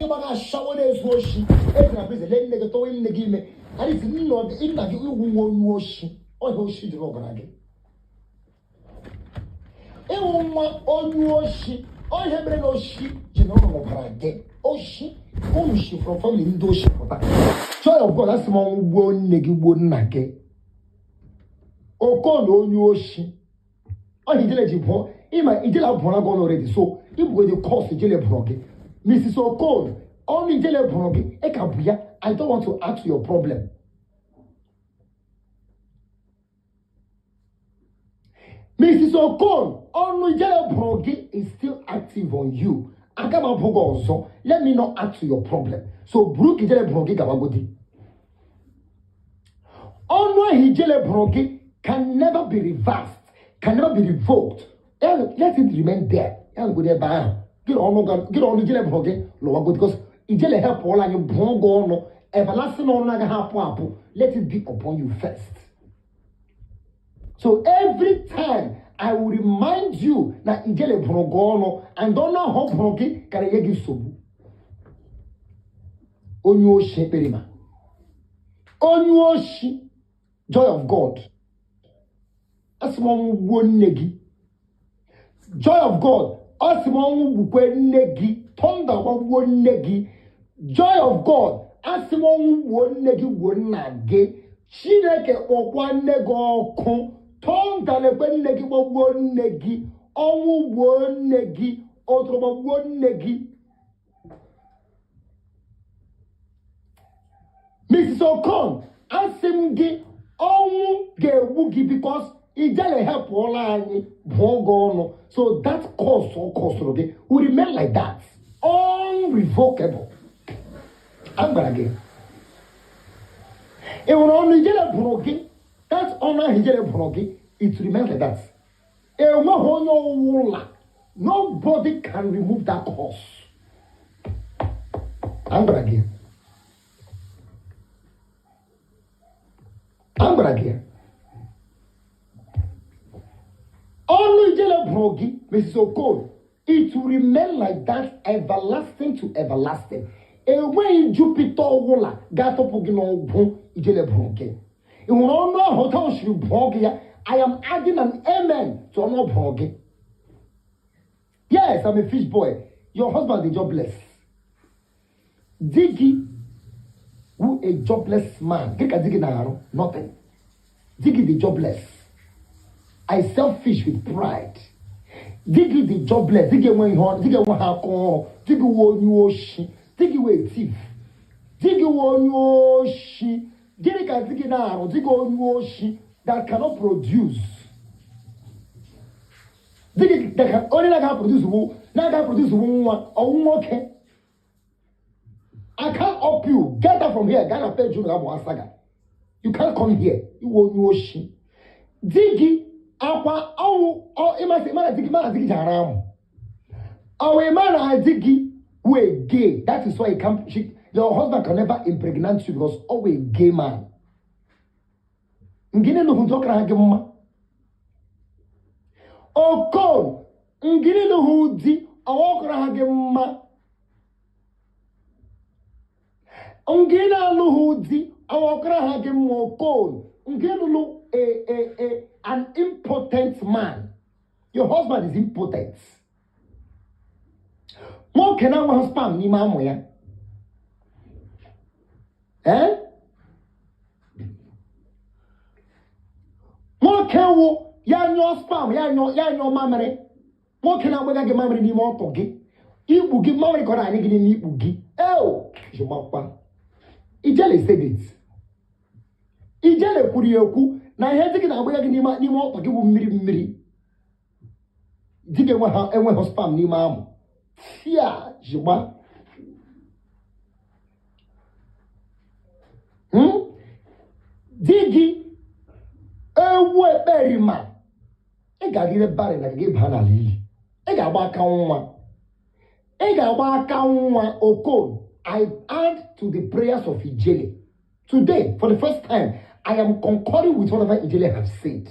Gbaga ashawo na-ezu oshi ezi na prison. Lee nne gị, tọwa nne gị ime arịsị nna gị iwu nwa onye oshi ọhịa oshi dị n'ọbara gị. Ịwụ nwa onye oshi ọhịa mere na oshi ji na ụlọ n'ọbara gị. Oshi unu shi from family ndị oshi pụta. Joy of God, asị m ọnwụ gbuo nne gị, gbuo nna gị. Okon onye oshi ọhịa ijele ji bụọ ịma ijele abụọla gị ọnụ already, so ibugo the curse ijele bụrụ gị. Mrs. Okon, ọnụ ijele bụrụ gị ị ka bụ ya. I don't want to add to your problem. Mrs. Okon, ọnụ ijele bụrụ gị is still active on you. Aga m abụ gị ọzọ. Let me not add to your problem, so buru ka ijele bụrụ gị gawagodi. Ọnụ ahụ ijele bụrụ gị can never be reversed, can never be revoked. Let it remain there. Ya nọgodi ebe ahụ. Gị na ọnụ ijele bụrụ gị lụwagodi, because ijele hepụọla anyị bụọ gị ọnụ everlasting, ọnụ na-agaghị apụ apụ. Let it be upon you first. So every time I will remind you na ijele bụrụ gị ọnụ, and ọnụ ahụ ọ bụrụ gị kara enye gị nsogbu. Onye oshi ekperima, onye oshi. Joy of God, asị m ọnwụ gbuo nne gị. Joy of God, asị m ọnwụ gbukwe nne gị. Thunder gbagbuo nne gị. Joy of God, asị m ọnwụ gbuo nne gị, gbuo nna gị. Chineke kpọkwa nne gị ọkụ. Thunder na-ekwe nne gị, gbagbuo nne gị. Ọnwụ gbuo nne gị. Otoro gbagbuo nne gị. Mrs. Okon, asị m gị ọnwụ ga-egbu gị, because ijele hepụọla anyị bụọ gị ọnụ, so that curse ọ kọsụrụ gị will remain like that, unrevocable. A gwara gị ị hụrụ ọnụ ijele bụrụ gị, that ọnụ ahụ ijele bụrụ gị, it remains like that. Enweghị onye ọwụla, nobody can remove that curse. A gwara gị, a gwara gị ọnụ ijele bụrụ gị, Mrs. Okon, it will remain like that, everlasting to everlasting. Enweghị Jupiter ọwụla ga-atọpụ gị n'ọgwụ ijele bụrụ gị. Ị hụrụ ọnụ ahụ taa siri bụọ gị ya? I am adding an amen to ọnụ ọ bụrụ gị. Yes, I'm a fish boy. Your husband is jobless. Di gị wụ a jobless man. Gị ka di gị na-arụ? Nothing. Di gị dị jobless. I sell fish with pride. Di gị dị jobless. Di gị enwe ihe, di gị enwe ha aka ọrụ. Di gị wụ onye oshi. Di gị wụ a thief. Di gị wụ onye oshi. Gịnị ka di gị na-arụ? Di gị onye oshi that cannot produce. Di gị onye na-aga produce wụ na-aga produce wụ nwa ọnwụ nwoke. I can't help you. Get out from here. Gaa na page unu ga-abụ asaga. You can't come here. Iwe onye oshi. Di gị akwa ọnwụ ịmasị mana di gị, mana di gị ji ara amụ. Ọwụ ịma na di gị wụ gay. That is why you can't, she, your husband can never impregnate you, because ọ wụ a gay man. Ngine lụhụ ndị ọkara gị mma. Okon, ngine lụhụ di ọwa ọkara gị mma. Ngị na-alụghị di ọkara ha gị mma. Okon, nke lụrụ a an impotent man. Your husband is impotent. Nwoke na-enweghị sperm n'ime amụ ya. Eh? Nwoke wụ ya nyụọ sperm, ya nyụọ, ya nyụọ mamịrị. Nwoke na-agbaga gị mamịrị n'ime ọtụ gị, ikpu gị, mamịrị kọrọ anyị gị n'ime ikpu gị. Eo jụmakwa ijele said it. Ijele kwuru ya ekwu na ihe dị gị na-agbaga gị n'ime ọtụ gị bụ mmiri mmiri. Di gị enweghị sperm n'ime amụ. Fia jigba. Di gị ewu ekperima, ị ga-agide barị na gị baa n'ala ili. Ị ga-agba aka nwa, ị ga-agba aka nwa. Okon, I add to the prayers of Ijele today. For the first time, I am concurring with whatever Ijele have said.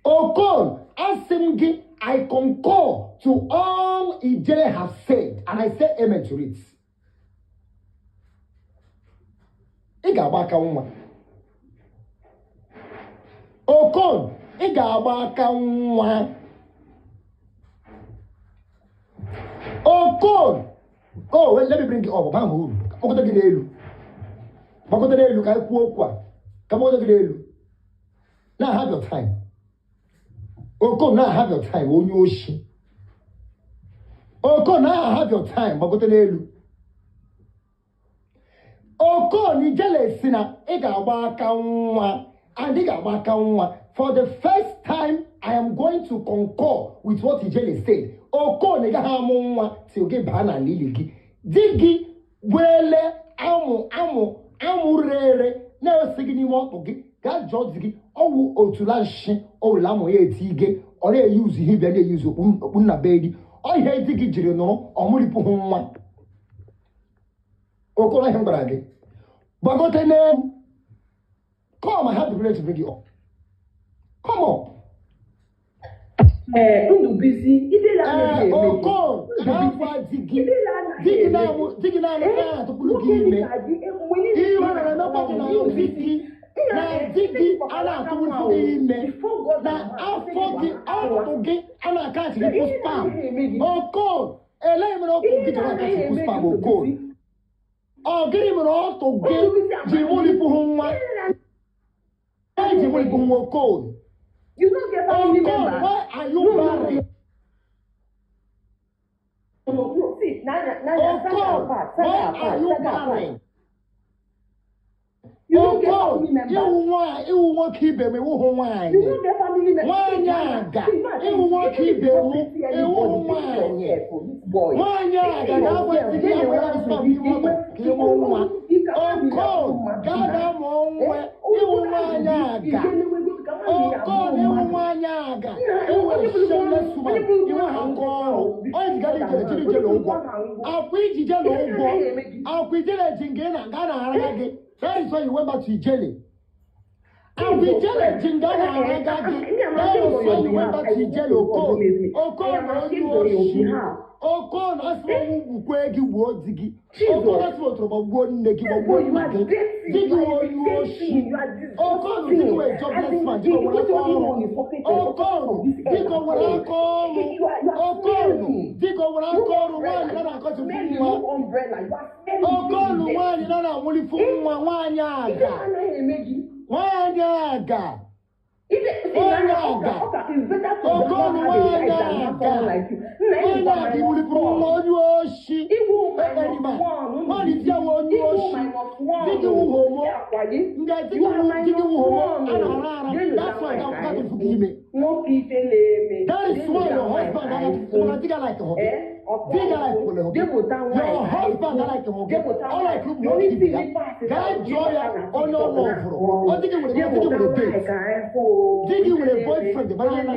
Okon, Asị m gị, I concur to all Ijele have said and I say amen to it. Ị ga-agba aka nwa. Okon, ị ga-agba aka nwa. Okon, oh wait, let me bring you up. Baa m uru. Kpọkọta gị n'elu. Gbakọta n'elu ka anyị kwuo okwu a. Ka kpọkọta gị n'elu. Now have your time. Okon, now have your time. Onye oshi. Okon, now have your time. Gbakọta n'elu. Okon, Ijele si na ị ga-agba aka nwa and ị ga-agba aka nwa. For the first time, I am going to concur with what Ijele said. Okon, ị gaghị amụ nwa till gị baa n'ala ili gị. Di gị werele amụ amụ amụ rere ere na-esi gị n'ime ọkpụ gị. Gaa jụọ di gị, ọ wụ otula nshi o were amụ ya eti ige, ọ na-eyuzu ihe bịa na-eyuzu okpu nna be di. Ọ ihe di gị jiri nụrụ ọmụripụhụ nwa. Okoro, ihe m gwara gị, gbagote n'elu. Come, I have the privilege to bring you up. Come up. Ee, Ndubuisi, ifele anaghị Ee, eme gị. Okon, gaa gwa di gị. Ifele anaghị Di gị eme na-amụ gị. di gị na-amụ Ee, na-atụpụrụ gị nwoke ime. dịka gị, mgbe niile Ihe ị ọ na-emekwa gị na di gị na di gị a na-atụpụrụ gị ime na afọ gị ọtụ gị a na-akachi gị sperm. Okon, elee mere ọtụ gị jere akachi sperm? Okon, ọ gịnị mere ọtụ gị ji mụlipụhụ nwa? Ji mụlipụ nwa, Okon? You no get family Okon, member. why are you No, no, barren? no, no. See, Nanya, Nanya, saga Okon, apart, saga why are apart, you saga apart. barren? You no get Okon, family member. ịwụ nwaanyị, ịwụ nwoke ibe m, ịwụhụ nwaanyị. You no get family member. Nwaanyị aga, ịwụ nwoke ibe m, ịwụhụ nwaanyị. Nwaanyị aga ga-agwa di gị ya were sperm n'ime ọtụ ka ịmụ nwa. Okon, gaa gaa mụọ nwa, ịwụ nwaanyị aga. Okon, ịwụ nwaanyị aga. Ịwụ shameless woman, ịnwe ha aka ọrụ. Onye jigara ijele jiri ijele ụgwọ. Akwa iji jele ụgwọ. Akwa ijele ji nke ị na-aga na-araga gị. That is why you went back to Ijele. Akwa ijele ji nga na-araga gị. That is why you went back to Ijele. Okon. Okon na onye oshi. Okon, asị ọnwụ gbukwe gị, gbuo di gị. Okon, asị otoro gbuo nne gị, gbagbuo nna gị. Di gị wụ onye oshi. Okon, di gị wee jobless man, di gị nwere aka ọrụ. Okon, di gị nwere aka ọrụ. Okon, di gị nwere aka ọrụ. Nwaanyị na na-akọchukwu nwa. Okon, nwaanyị na na-anwụlifu nwa, nwaanyị aga. Nwaanyị aga. Onye aga. Okon, nwaanyị aga. Nwaanyị aga iwulipụrụ nwa, onye oshi. Ekperima. Nwaanyị di ya wụ onye oshi. Di gị wụ homo. Nga di gị wụ di gị wụ homo a na-ara ara. That's why ga tụfu gị ime. Nwoke ife na-eme. That is why your husband mana di gị like hụ gị. Di gị like kwere hụ gị. Your husband like hụ gị. Ọ like ụmụ nwoke ibe ya. Gaa jụọ ya onye ọ lọvụrụ. Ọ di gị nwere di gị nwere date. Di gị nwere boyfriend mara na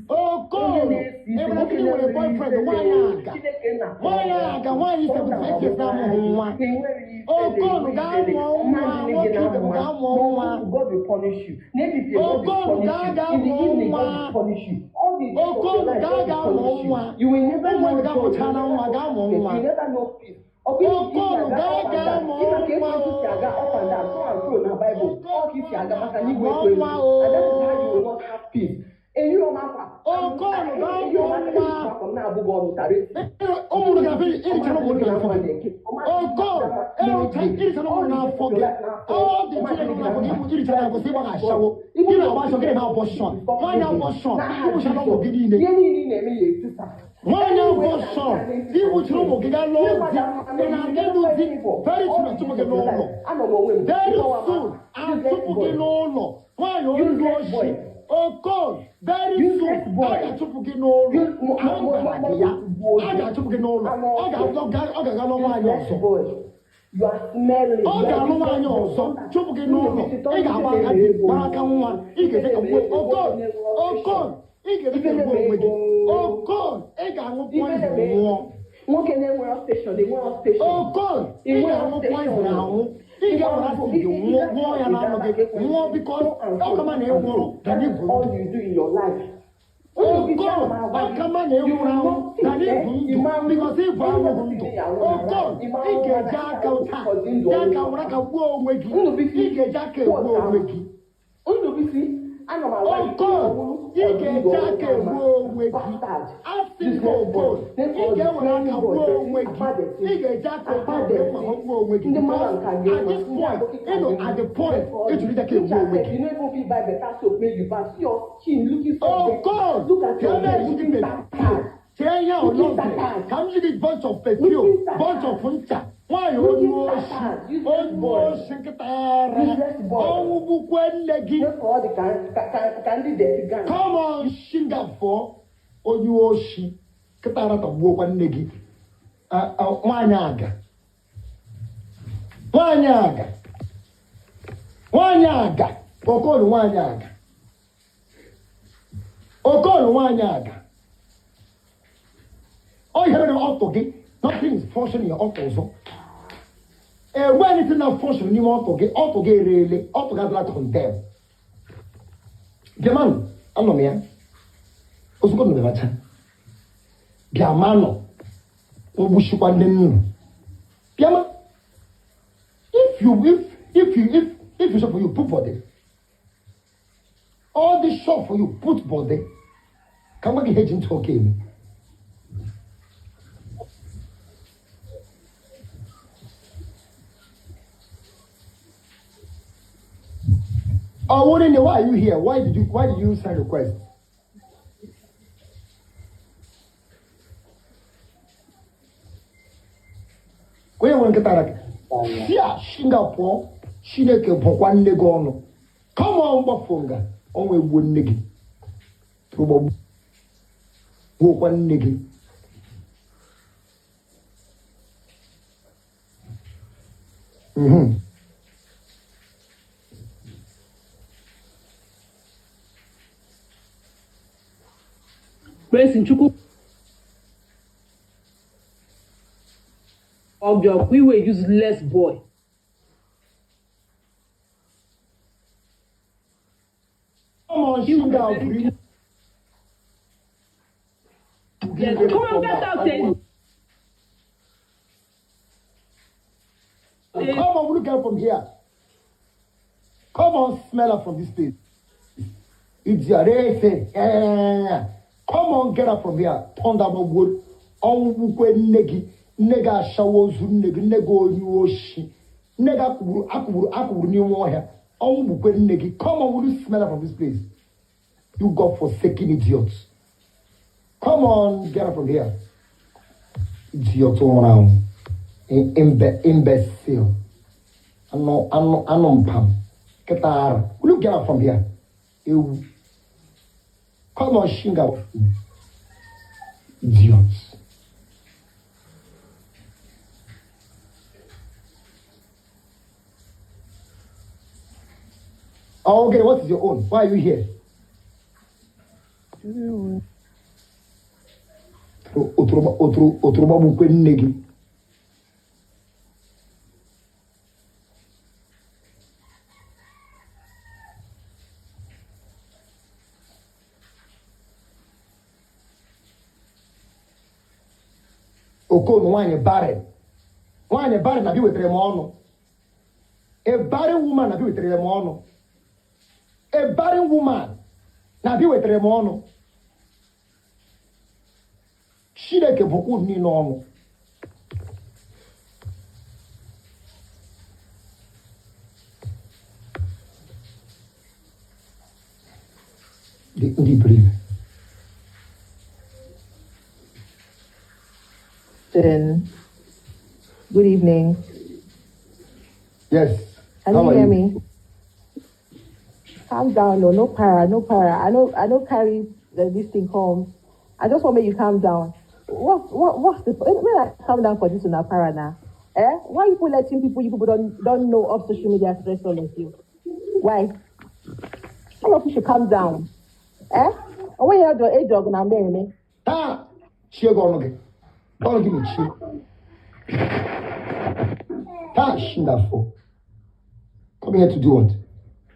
Okoro, ị mara di gị nwere boyfriend, nwaanyị aga. Nwaanyị aga, nwaanyị 75 years na-amụghị nwa. Okoro, gaa mụọ nwa, nwoke ibe m, gaa mụọ nwa. Okoro, gaa gaa mụọ nwa. Okoro, gaa gaa mụọ nwa. Ụmụ gị ga-amụchara nwa, gaa mụọ nwa. Okoro, gaa gaa mụọ nwa. Mụọ nwa o. Okoro, gaa mụọ nwa. Ụmụ gị ga-afị irichara ụmụ gị n'afọ gị. Okoro, irichara ụmụ n'afọ gị. All the children n'afọ gị irichara ya kwesị ịgba ashawo. Gị na-agba ashawo, gị na-eme abortion. Nwaanyị abortion, igbuchara ụmụ gị niile. Nwaanyị abortion, igbuchara ụmụ gị gaa lụọ di. Ị na-aga ịlụ di, very soon achụpụ gị n'ụlọ. Very soon achụpụ gị n'ụlọ. Nwaanyị onye oshi. Okon, very soon a ga-achụpụ gị n'ụlọ. Ahụ gwara gị ya. A ga-achụpụ gị n'ụlọ. Ọ ga-aga lụọ nwaanyị ọzọ. Ọ ga-alụ nwaanyị ọzọ, chụpụ gị n'ụlọ. Ị ga-agba aka di, gbara aka nwa. Ị ga-eje ka gbuo Okon. Okon, ị ga-eje ka gbuo onwe gị. Okon, ị ga-aṅụ poison nwụọ. Nwoke na-enwero station, enwero station. Okon, ị ga-aṅụ poison anwụ. Ị ga-ewere acid nwụọ, nwụọ ya n'anụ gị nwụọ, because ọ kama na ị nwụrụ ka gị bụ All you do in your life. Okon, ọ ka mma na ị nwụrụ anwụ na na ịbụ ndụ because ịbụ anwụghị ndụ. Okon, ị ga-eji aka taa ji aka were aka gbuo onwe gị. Ị ga-eji aka egbu onwe gị. Ndubisi, ana m agwa gị. Okon, ị ga-eji aka egbu onwe gị. Asị m gị, Okon, ị ga-ewere aka gbuo onwe gị. Ị ga-eji aka ụta were mma gbuo onwe gị Ndị because mmadụ nka gị at this point, ị nọ at the point ejiri aka egbu onwe gị. You no even fit buy better soap make you bath. See your skin looking so Okon, Look at ka your ebe hair eji gị looking perfume. tattered. Chee ihe ahụ Looking nonsense. tattered. Ka m ji gị bunch of perfume, Looking tattered. bunch of ncha. Nwaanyị onye Looking oshi, tattered. Useless onye boy. oshi nkịta ara. Useless boy. Ọnwụ gbukwe nne gị. Just for all the ka ndị dirty gang. Come on, shinga fọ onye oshi. Nkịta ara tọgbuokwa nne gị. Ah, ah, nwaanyị aga. Nwaanyị aga. Nwaanyị aga. Okon nwaanyị aga. Okon nwaanyị aga. Ọ ihe mere ọtụ gị, nothing is functioning in ọtụ ọzọ. Enwe anything na function n'ime ọtụ gị, ọtụ gị ereele, ọtụ gị adịla condemn. Bịamanụ, anọ m ya. Ozugbo nọ bịamacha. Bịamanụ, mgbuchikwa ndị nnu. Bịama, if you if if you if if you shop for you put body. All this shop for you put body. Ka m gwa gị ihe eji ntụ oke eme. Oh, Wurine, why are you here? Why did you send request? Onye nwere nkịta ara gị? Si a shinga pụọ, Chineke bụkwa nne gị ọnụ. Come on, gbafuo nga, ọnwa egbuo nne gị. Tụgbọgbuokwa nne gị. Praise Chukwu Ọbịa iwe useless boy. Come on, shinga free. Yes, come on, get out there. Come on, look out from here. Come on, smell her from this place. Idiot. Eh. Come on, get up from here. Thunder wood. Ọnwụ nne gị, nne gị ashawa ozu nne gị, nne gị onye oshi, nne gị akụgburu akụgburu akụgburu n'ime ọhịa. Ọnwụ gbukwe nne gị. Come on, will you smell her from this place? You God forsaken idiots. Come on, get up from here. Idiot nwụrụ anwụ. Imbecile. Anụ anụ anụ mpam. Nkịta ara. Will you get up from here? Ewu. Come on, shinga. Idiots. Oh, okay, what is your own? Why are you here? Otoro gbukwe nne gị. Okon nwaanyị barren. Nwaanyị barren na bi wetara m ọnụ. A barren woman na bi wetara m ọnụ. A barren woman na bi wetara m ọnụ. Chineke bụkwa unu niile ọnụ. Ndị iberibe. Then, good evening. Yes. Can How you are hear you? me? Calm down, no, no para, no para. I know, carry this thing home. I just want make you calm down. What's the when I calm down for this una para now? Eh? Why you people letting people you people don't know of social media stress all of you? Why? All of you should calm down. Eh? And when you have your age dog now, me. Taa chie gị ọnụ gị. Ọnụ gị mechie. Taa shinga fọ. Come here to do what?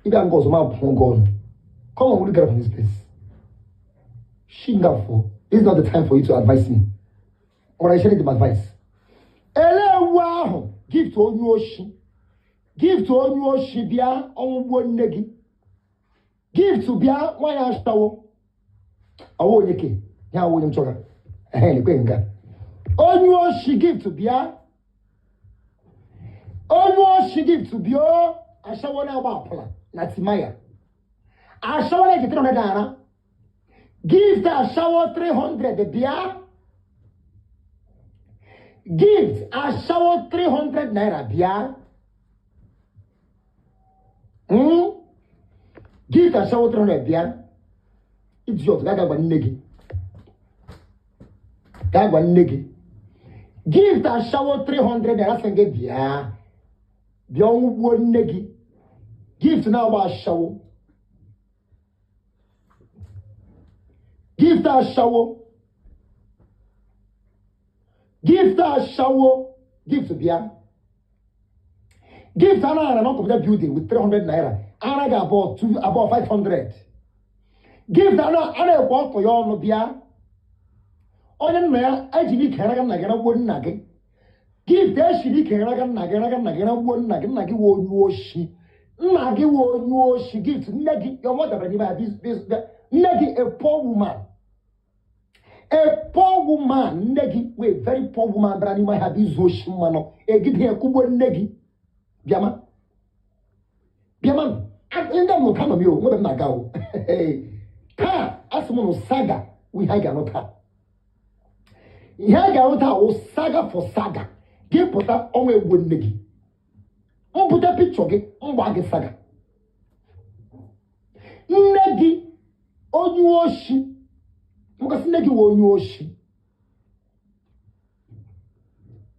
Ị bịa nga ọzọ ma pụọ gị ọnụ. Come on, will you get up from this place? Shingafo, this is not the time for you to advise me. Or I share them advice. Ele ewu ahụ, Gift onye oshi. Gift onye oshi bịa ọnwụ gbuo nne gị. Gift bịa nwaanyị ashawo. Ọwụ onye ke ya awụ onye m chọga. Ehe, lekwe nga. Onye oshi Gift bịa. Onye oshi Gift bịa o. Ashawo na-agba akwụla na Timaya. Ashawo na-eji 300 ara. Gift ashawo 300 bịa. Gift ashawo 300 naira bịa. Gift ashawo 300 bịa. Idiot, gaa gwa nne gị. Gaa gwa nne gị. Gift ashawo 300 naira sị gị bịa. Bịa ọnwụ gbuo nne gị. Gift na-agba ashawo. Gift ashawo. Gift ashawo. Gift bịa. Gift anaghị ara na computer building with 300 naira. Ara ga abụọ two abụọ 500. Gift ana ekwe ọtọ ya ọnụ bịa. Onye nna ya ejiri ike raga nna gị ragbuo nna gị. Gift eshiri ike raga nna gị raga nna gị ragbuo nna gị. Nna gị wee onye oshi. Nna gị wee onye oshi. Gift nne gị your mother bịara n'ime ya nne gị a poor woman. A poor woman, nne gị wee very poor woman bịara n'ime ahịa bụ izu oshi mmanụ. Egide ya kugbuo nne gị. Bịama. Bịama. Ndị m nụ nọ m o, nwebe m na-aga o. Taa, asị m nụ saga wụ ihe anyị ga-anụ taa. Ihe anyị ga-anụ taa wụ saga for saga. Gị pụta ọnwa egbuo nne gị. Mbute picture gị, mgba gị saga. Nne gị onye oshi. Mkasị nne gị wụ onye oshi.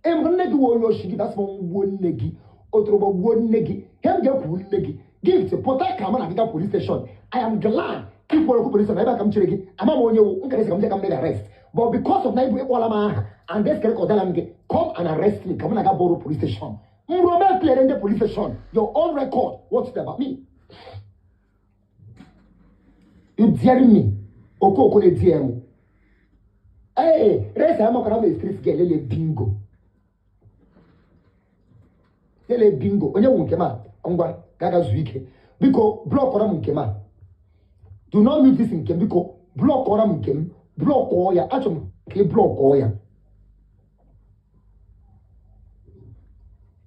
Mgbe nne gị wụ onye oshi gị, dasị m gbuo nne gị. Otorogbo gbuo nne gị. Ihe m ga-ekwu nne gị. Gift pụta ka mụ na gị gaa police station. I am glad ikwere okwu police station ebe a ka m chere gị. Ama m onye wu nkara esi ka m jee ka m mee arrest. But because of na ibu ịkpọla m aha and this kere ka ọ dala m gị, come and arrest me ka mụ na ga bọrụ police station. M ruo mee clear ndị police station your own record. What's it about me? You daring me? Okoko na-edi m. Ee, resa amakara m street girl lele bingo. Lele bingo. Onye wu nke m a? Ngwa, gaa zuo ike. Biko, blockọrọ m nke m a. Do not mute this nke m, biko. Blockọrọ m nke m. Blockọọ ya. Achọrọ m ka ị blockọọ ya.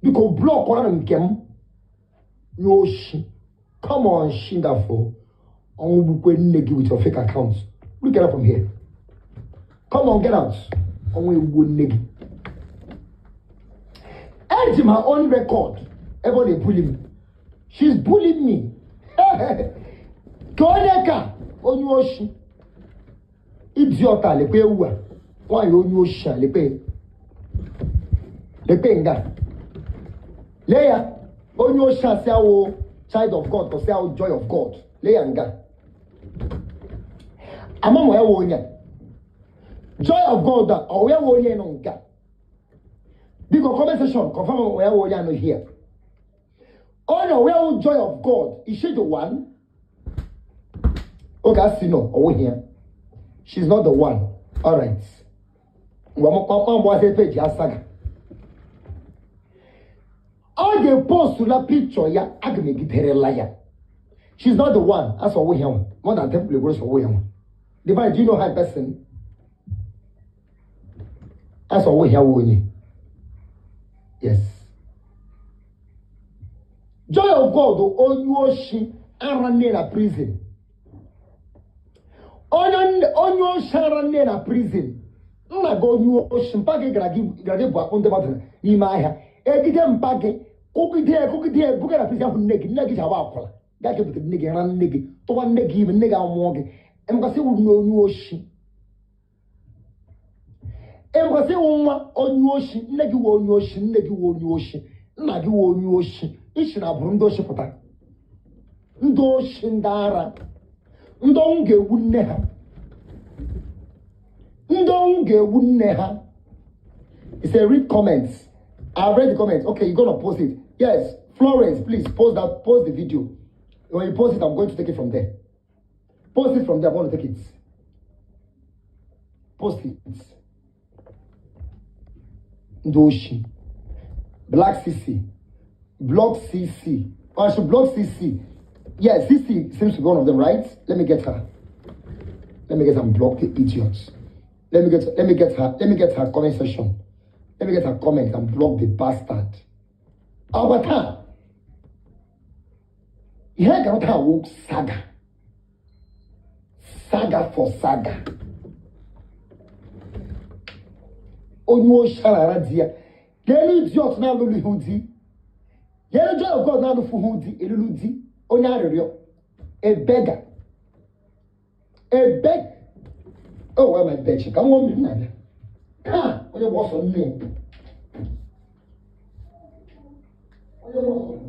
Biko, blockọrọ m nke m. Nye oshi. Come on, Shingafo. Ọnwụ gbukwe nne gị with your fake account. Look at her from here. Come on, get out. Ọnwụ egbuo nne gị. Eji my own record. Ebe ọ na-ebuli m. She's bullying me. Ka onye ka onye oshi. Idiot a lekwe ewu a. Nwaanyị onye oshi a lekwe. Lekwe nga. Lee ya. Onye oshi a sị awụ child of God, ọ sị awụ joy of God. Lee ya nga. Ama m ya wụ onye a. Joy of God a, ọ ya wụ onye nọ nga. Biko comment section confirm ọ ya wụ onye anọ here. Onye ọ ya wụ joy of God, is she the one? Okay, I see no, ọ wụ here. She's not the one. All right. Ngwa m mgbazie page ya saga. Ọ ga-epost la picture ya, aga m egiderela ya. She's not the one. That's all we hear. More than 10 people go we hear. Divine, do you know her in person? That's all we hear. Yes. Joy of God, onye oshi ara nne na prison. Onye oshi ara nne na prison. Nna gị onye oshi, mpa gị gara gị bụ akpụ ndị mmadụ n'ime ahịa. Egide mpa gị, kụgide buga na prison ahụ nne gị ji agba akwụla. Gaa ka ebute nne gị, ra nne gị, tụwa nne gị ime, nne gị amụọ gị. Emekasị wụ nne onye oshi. Emekasị wụ nwa onye oshi, nne gị wụ onye oshi, nne gị wụ onye oshi, nna gị wụ onye oshi. Ishi na agbụrụ ndị oshi pụta. Ndị oshi, ndị ara. Ndị ọnwụ ga-egbu nne ha. Ndị ọnwụ ga-egbu nne ha. It's a read comments. I read the comments. Okay, you're gonna post it. Yes, Florence, please post that. Post the video. When you post it, I'm going to take it from there. Post it from there. I'm going to take it. Post it. Ndị oshi. Black CC. Block CC. Oh, I should block CC. Yeah, CC seems to be one of them, right? Let me get her. Let me get and block the idiots. Let me get her. Let me get her comment section. Let me get her comment and block the bastard. Agwa taa. Ihe a gara taa wụ saga. Saga for saga. Onye oshi ara di ya. Leelu idiot na-alụlụ ihu di. Leelu Joy of God na-alụfuhu di, elulu di. Onye arịrịọ. A beggar. A beg. Oh, why am I begging? Ka nwa mmiri na-abịa. Ha! Onye gba ọsọ nne. Onye gba ọsọ nne.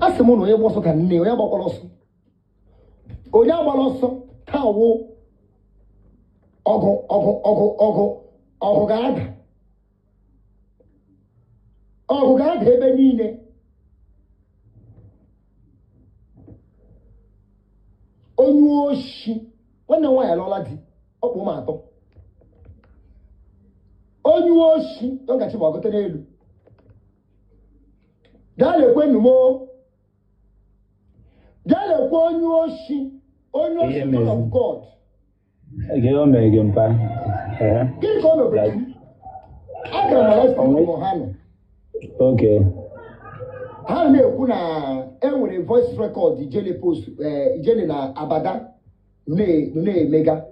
A sị m na onye gba ọsọ ka nne, onye agbakwala ọsọ. Onye agbala ọsọ taa wụ ọgụ ọgụ ọgụ ọgụ ọgụ ga-ada. Ọgụ ga-ada ebe niile. Onye oshi, nwanne m nwaanyị alụọla di, ọ kpụ ụmụ atọ. Onye oshi, ọ gachi gbagote n'elu. Gaa lekwe nụ m o. Gaa lekwe onye oshi, onye oshi Ihe son mere. of God. Gịnị o mere gị mpa? Eh? Gịnị ka o mekwara gị? Agara m na live stream ha nọ. Okay. Ha na-ekwu na e nwere voice record Ijele post, Ijele na Abada na-emega.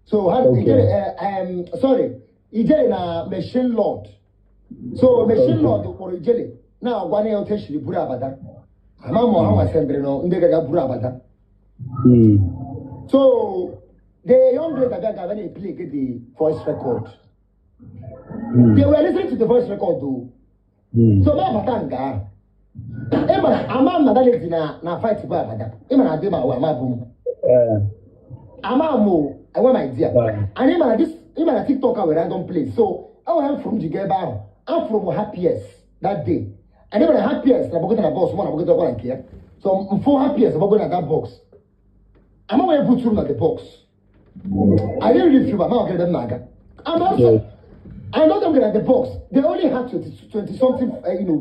So ha Okay. Ijele, sorry, Ijele na Machine Lord. So Machine Okay. Lord kpọrọ Ijele na-agwa na ya otu esiri buru Abada. Ama ma ha nwasịrị nọ ndị gaga buru Abada. So the young lady abịa ga-abịa na-eplay the voice record. They were listening to the voice record though. So ma bata nga ahụ. Ị mara ama m na that lady na fight bụ Abada. Ị mara adị m ahụ ama bụ m. Ama m o, enwe m idea. And ị mara this, ị mara TikTok a were random place. So enwere m fụrụ m ji gaa ebe ahụ. Afụrụ m happiest that day. And ị mara happiest na gbagote na box, mụ na gbagote ọkwara nke ya. So m fụ happiest gbago na that box. Ama m onye buturu m na the box. I didn't really feel bad. Ma ebe m na-aga. I'm also, I know them at the box. They only had 20 something,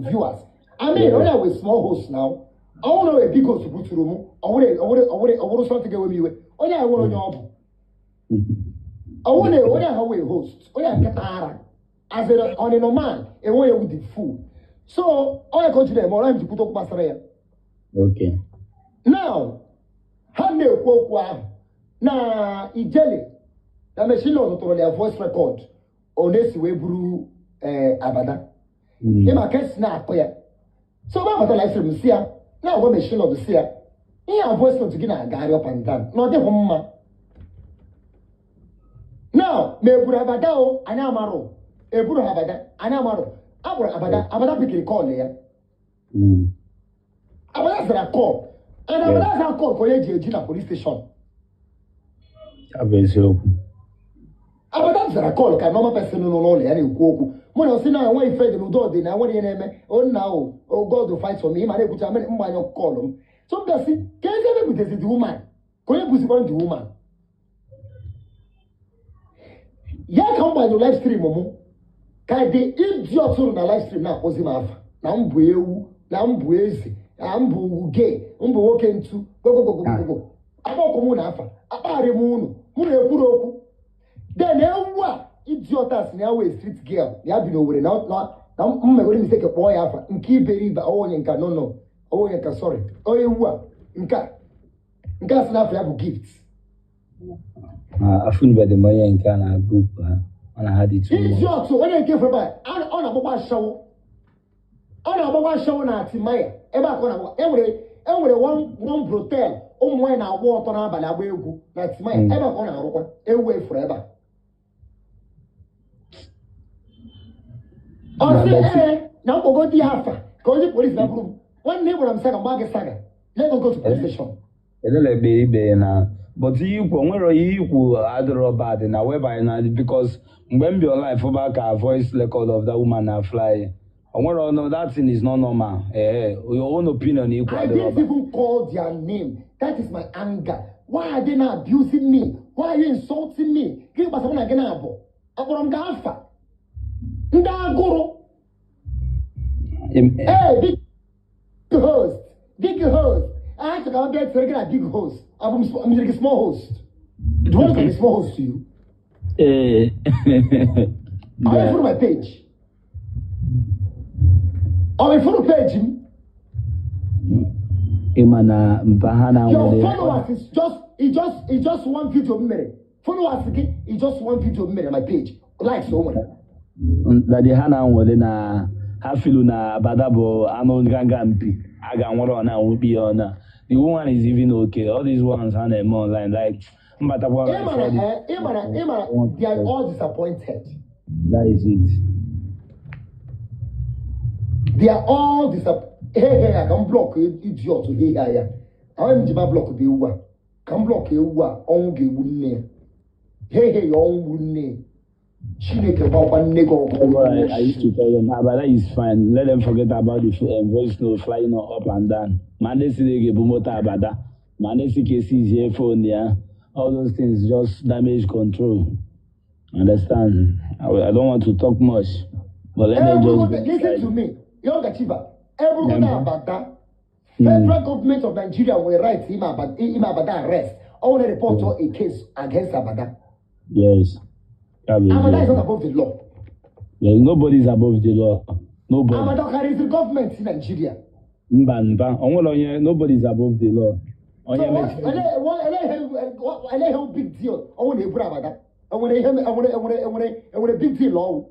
viewers. I mean, only with small hosts now. I want to know a big host to put to room. I want something away me. Only I want on I want to only have a host. Only I get as a on a normal, a way with the food. So all I go to them, all I'm to put up Masaya. Okay. Now, ha na-ekwu okwu ahụ na Ijele na Machine Lord tụrụ ya voice record ọ na-esi wee buru Abada. Ịma ka esi na-akụ ya. So mgbe abatala isiri m si ya na-agwa Machine Lord si ya ihe a voice note gị na-agagharị up and down na ọ dịghị mma. Now ma eburu Abada o anyị amarụ eburu ha Abada anyị amarụ akpọrọ Abada. Abada pickiri call ya. Abada zara call and Abada zara call ka onye ji eji na police station. Ya bụ eziokwu. Abada zara call ka normal person nọ n'ụlọ ya na-ekwu okwu. Mụ na osi na enwe ife dị n'udo dị na enwere ihe na-eme o nna o o God will fight for me ma na-ekwucha mere mgbanyụ call m. So m gasị ka ezi ebe butezi the woman ka onye buzikwara the woman ya ka m gbanyụrụ live stream mụ ka the idiot nọ na live stream na-akpọzi m afa na m bụ ewu na m bụ eze na m bụ gay m bụ nwoke ntu gogogogogogo akpọkụ mụ na afa akpagharị m unu mụ na-ekwuru okwu. Then ewu a idiot a sị na ya wee street girl ya bi n'Owerri na m megoro mistake kpọọ ya afa nke iberibe ọwụ onye nka no no ọwụ onye nka sorry onye ewu a nke a nke a sị na afọ ya bụ Gift. Ma afụnubedị m onye nke a na group ha. Ọ na ha dị too much. Idiot onye nke fere ebe a ọ na-agbakwa ashawo ọ na-agbakwa ashawo na Atimaya ebe a ka ọ na-agbakwa enwere one brothel ụmụ nwaanyị na-agba ọtọ n'abalị agba egwu na Atimaya ebe a ka ọ na-arụkwa ewu efuru ebe a. Ọ Na sị but ee na mkpọgodi ya afa ka onye polisi bịa buru m. Nwanne, gwara m saga mgba gị saga. Let us go to police station. Elele ekpe ikpe na, but ihe ikwu, onwere ihe ikwu adịrọ bad na whereby na, because mgbe m bi online fụba ka voice record of that woman na fly, onwere, no, that thing is not normal. Eh, your own opinion ikwu I adịrọ didn't bad. even call their name. That is my anger. Why are they now abusing me? Why are you insulting me? Gịnị gbasara mụ na gị na-abụ? Akpọrọ m gị afa. Ndị agụrụ. Hey, big host. Big host. I had to come bịa tinyere gị na big host. Abụ m nyere gị small host. Do you want to be small host to you? Ee. Are you follow my page? Are you follow page m? Ịma na mpa ha na Your nwere followers is just it just it's just one video m mere. Followers gị is just one video m mere na my page. Likes o nwere. Daddy, ha na nwere na ha filu na abada bụ anụ nganga mpi a ga-anwụrụ ọ na-anwụkpi ya ọ na the woman is even okay. All these ones ha na-eme online, like mbatakwa Ị mara eh, ị mara they are all disappointed. That is it. They are all disappointed. Hey, hey, ka m block idiot. Hey, hey, ya. Ahụ m ji ma block bụ ewu a. Ka m block ewu a, ọnwụ ga-egbu nne ya. Hey, hey, ọnwụ gburu nne ya. Chineke gbakwa nne gị ọkụ. What I used to tell them, Abada is fine. Let them forget about the voice note flying up and down. Ma ndị si na ga-ebu moto Abada. Ma ndị si ka esi phone ya. All those things just damage control. Understand? I don't want to talk much, but let them just Everybody, go listen inside. to me. Young Achiever. Everybody Abada. Federal government of Nigeria will write him Abada, him Abada arrest. I want to report a case against Abada. Yes. That will Abada be- is not above the law. Yes, nobody's above the law. Nobody. Abada carries the government in Nigeria. Mba mba. Onwere onye, nobody's above the law. Onye So what? mechiri. Ele ihe big deal. I want to Abada. I want to enwere enwere enwere enwere big deal ọwụ.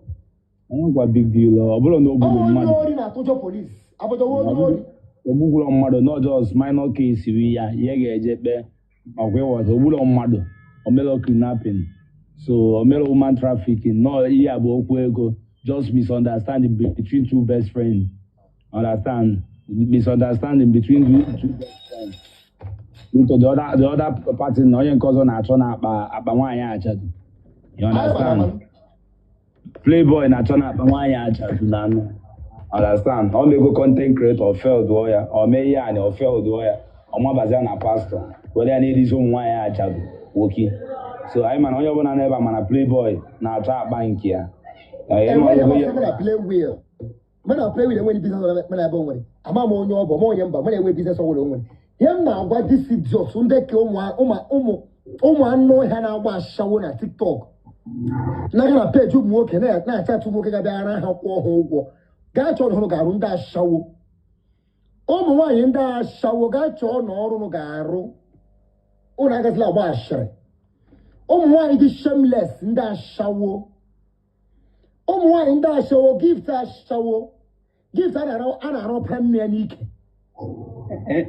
Onwekwa big deal. Ọ bụrụ na o gburu Ọwụ onye mmadụ. ori na-atụjọ police. Abada onye ori. Ogbugwuro mmadụ, not just minor case ri ya ihe ga-eje kpee ọkwa ịghọta. Ogburo mmadụ, omelo kidnapping, so omelo human trafficking, no. Ihe a bụ okwu ego, just misunderstanding between two best friends, understand? Misunderstanding between two best friends. Into the other party na onye nke ọzọ na-achọ na akpa nwaanyị achadu, you understand? Playboy na-achọ na akpa nwaanyị achadu na anụ, understand? Ọ mego content creator, failed ya. Ọ mee ihe anyị, ọ failed ya. Ọ mabazia na pastor were ya na-erizi ụmụ nwaanyị achadu nwoke. So anyị mana onye ọbụla n'ebe a mana Playboy na-achọ akpa nke ya. Eh, Enweghị ịma mmasị mụ na play wheel. Mụ na play wheel enweghị business mụ na ebe o nwere. Ama m onye ọ bụ, ma onye mba, mụ na-enwe business ọ nwere o nwere. Ihe m na-agwa this idiot, ndị ke ụmụ ụmụ ụmụ ụmụ anụ ọhịa na-agba ashawo na TikTok, na-aga na peji ụmụ nwoke na-achatụ ụmụ nwoke ga-abịa ara ha kwụọ ha ụgwọ, gaa chọọ ọrụ ga-arụ. Ndị ashawo, ụmụ nwaanyị ndị ashawo, gaa chọọ na ọrụ ga-arụ. Ụnụ agazila agba ashịrị. Ụmụ nwaanyị dị shameless, ndị ashawo, ụmụ nwaanyị ndị ashawo, Gift ashawo, Gift a na-arụ ọpara nne ya n'ike.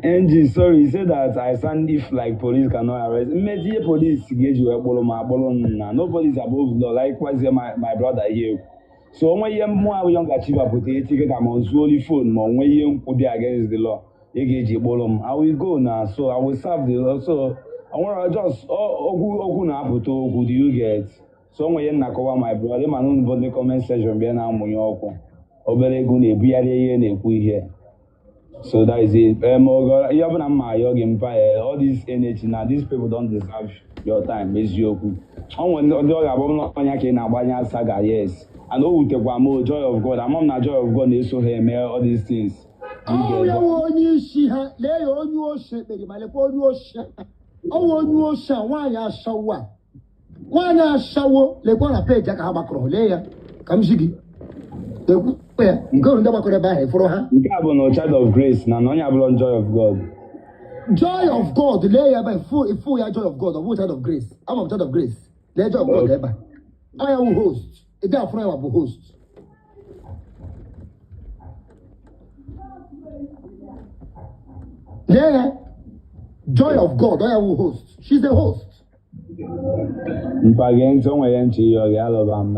NG, sorry, he said that I sound if like police cannot arrest. Mmechi ihe police ga-eji wee kpụrụ m akpụrụ m na nobody's above law. Likewise, my brother here. So onwe ihe mmụọ ahụ Young Achiever pụta echi ka ma zuoli phone, ma onwe ihe nkwụ dị against the law ị ga-eji kpụrụ m. I will go na, so I will serve the law. So onwere just okwu na-apụta okwu, do you get? So onwe ihe nnakọwa, my brother, ma n'unu bụ ndị comment section bịa na-amụnye ọkụ. Obere ego na-ebugharị ihe na-ekwu ihe. So that is it. Ihe ọbụla mma ayọ gị mpa, all this energy na these people don't deserve your time, eziokwu. Ọ nwere ndị ọ ga-abụ na ọnya ka ị na-agbanye asa ga, yes. And o wutekwa m o, Joy of God. Ama m na Joy of God na-eso ha eme all these things. Ọ ya wụ onye isi ha. Lee ya, onye oshi ekpere ma lekwa onye oshi. Ọ wụ onye oshi a, nwaanyị ashawo a, nwaanyị ashawo. Lekwa na peji ka ha gbakọrọ. Lee ya ka m zi gị ekwu ya nke ọrụ ndị gbakọrọ ebe ahụ ịfụrụ ha. Nke a bụ na Child of Grace na onye abụrụ Joy of God. Joy of God, lee ya ebe a, ifu ya, Joy of God. Ọ bụ Child of Grace. Ama m Child of Grace. Lee Joy of God ebe a. Ọ ya wụ host. Ede afụrụ ya bụ host. Lee ya, Joy of God. Ọ ya wụ host. She's the host. Mpa gee ntị, o nwere nche ihe ọ ga-alụba m.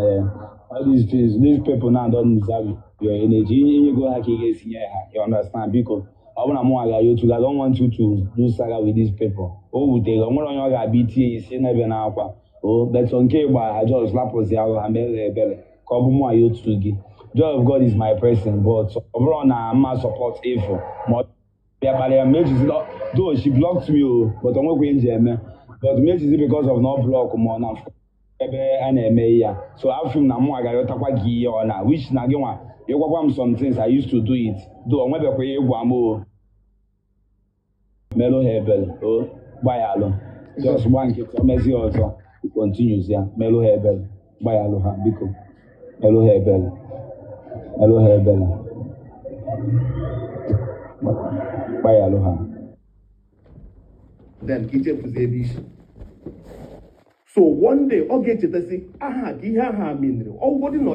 All these things, these people now don't deserve your energy. Inyego ha ka ị ga-esi nye ha, you understand? Biko, ọ bụrụ na mụ agaghị otu, I don't want you to do saga with these people. O wutere, o nwere onye ọ ga-abịa itinye isi n'ebe na-akwa. O but nke ịgba ha just lapụzi ahụ ha mere ebere ka ọ bụ mụ ya otu gị. Joy of God is my person, but ọ bụrụ na mma support evil ma ọ bịa kparịa m ejizi, though she blocked me o, but o nwekwa ihe m ji eme, but m ejizi because of no block ma ọ na ebe a na-eme ya. So afọ m na mụ aga-ayọtakwa gị ihe ọ na which na gị nwa ịgwakwa m some things I used to do it, though o nwebekwa ihe ịgwa m o melụ ha ebere, o gbaghalụ, just gba nkịtị, o mezie ọzọ, continues ya. Melụ ha ebere, gbaghalụ ha, biko, melụ ha ebere, melụ ha ebere, gbaghalụ ha. Then ka ichefuzie ebe isi. So one day ọ ga-echetasi aha ka ihe aha miniri ọgwụgwọ dị nọ.